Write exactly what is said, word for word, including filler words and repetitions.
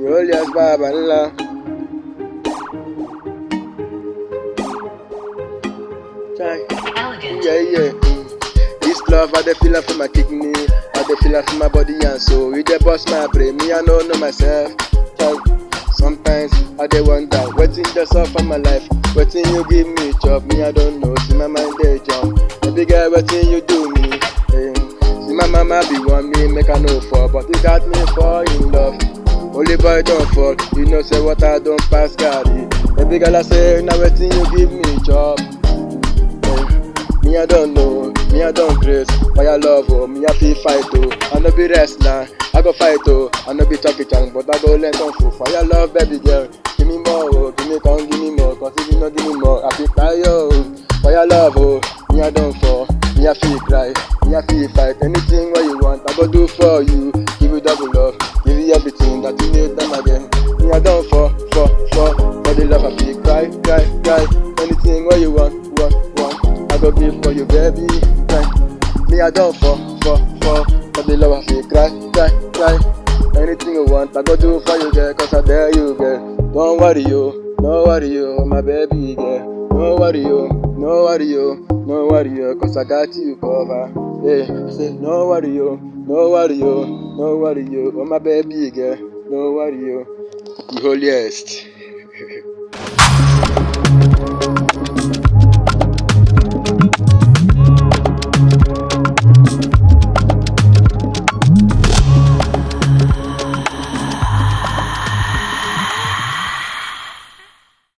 Holy as Baba ńlá. Chai. Yeah, yeah. Mm. This love I dey feel am for my kidney, I dey feel am for my body and soul. E dey burst my brain, me I no know myself. Chai. Sometimes I dey wonder wetin dey sup for my life, wetin you give me chop, me I don't know. See my mind dey jump. Baby girl, wetin you do me? Eh. See my mama be warn me make I no fall, but you got me fall in love. Holy boy don't fall, you know say water don't pass garri. Baby girl, I say now wetin you give me chop. Eh, me I don't know, me I don't grace. Fire love oh, me I feel fight oh. I no be wrestler, I go fight oh. I no be Jackie Chan, but I go learn kung fu. Fire love, baby girl, give me more oh, give me come, give me more. Cause if you no give me more, I feel cry oh. Fire love oh, me I don't fall, me I feel cry, me I feel fight. Anything what you want, I go do for you. Give you double love, give you everything that you need them again. Me I don't fall, fall, fall for the love I feel cry, cry, cry. Anything what you want, want, want, I go give for you, baby. Cry. Me I don't fall, fall, fall for the love I feel cry, cry, cry. Anything you want, I go do for you, girl. Cause I dare you, girl. Don't worry you, no worry you, my baby girl. No worry you, no worry you, no worry you, cause I got you cover. Yeah, I say no worry you, no worry you, no worry you, oh my baby girl. No worry you. The holiest.